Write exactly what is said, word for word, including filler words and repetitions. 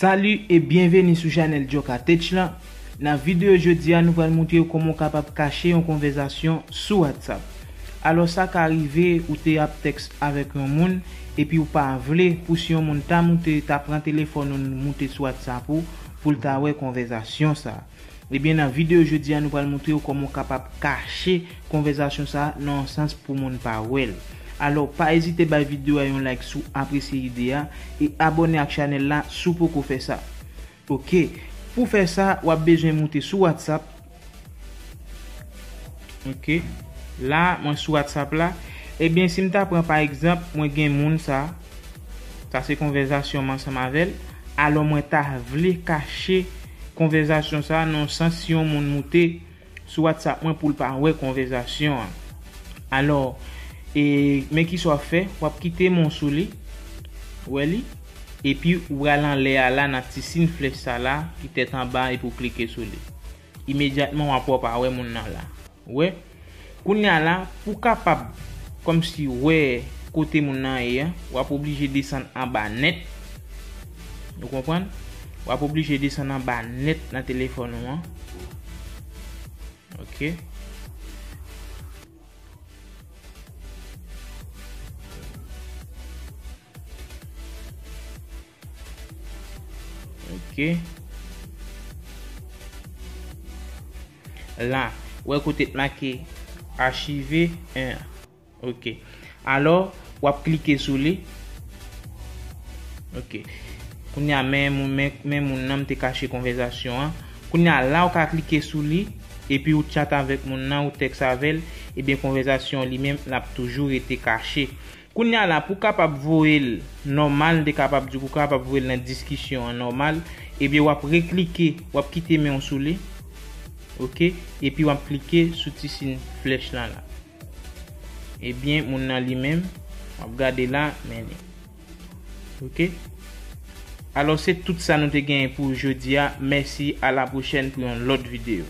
Salut e byenveni sou chanèl Djoka Tech lan. Nan videyo jodi a, nou pral montre w kòman w kapab kache yon konvèzasyon sou WhatsApp. Alò, sa ka rive ou te ap tèks avèk yon moun, epi w pa vle pou si yon moun ta moute, ta pran telefòn ou moute sou WhatsApp ou, pou l ta wè konvèzasyon sa. Ebyen, nan videyo jodi a, nou pral montre w kòman w kapab kache konvèzasyon sa a nan yon sans pou moun pa wè l. Alò, pa ezite bay videyo a yon like si w apresye ide a e abòne ak chanèl la si w poko fè sa. Ok. Pou fè sa, w ap bezwen moute sou WhatsApp. Ok. La, mwen sou WhatsApp la. Ebyen, si m ta pran pa egzanp, mwen gen moun sa. Sa se konvèzasyon m ansanm avè l. Alò, mwen ta vle kache konvèzasyon sa nan yon sans si yon moun moute sou WhatsApp mwen pou l pa wè konvèzasyon an. Alò, e, men kisa w ap fè, w ap kite men w sou li, wè li, epi w pral anlè a la nan ti siy flèch sa la ki tèt anba epi w klike sou li. Imedyatman w ap wè w pa wè moun nan la. Wè. Kounye a la, pou w kapab kòmsi wè kote moun nan ye a, w ap oblije desann anba nèt. Ou konprann? W ap oblije desann anba nèt nan telefòn ou an. Ok. Ok. La, wè kote t make achive en. Ok. Alò, w ap klike sou li. Ok. Kounye a, men moun, men, men moun nan m te kache konvèzasyon an. Kounye a, la w ka klike sou li, epi w tchat avèk moun nan, ou tèks avè l, ebyen konvèzasyon an li menm, l ap toujou rete kache. Kounye a la, pou w kapab voye l nòmal, m te kapab di w pou w kapab voye l nan diskisyon an nòmal, ebyen w ap reklike, w ap kite men w sou li, ok, epi w ap klike sou ti siy flèch lan la. Ebyen, moun nan li menm, w ap gade la, men li. Ok? Alò, se tout sa nou te genyen pou jodi a. Mèsi, a la pwochèn pou yon lòt videyo.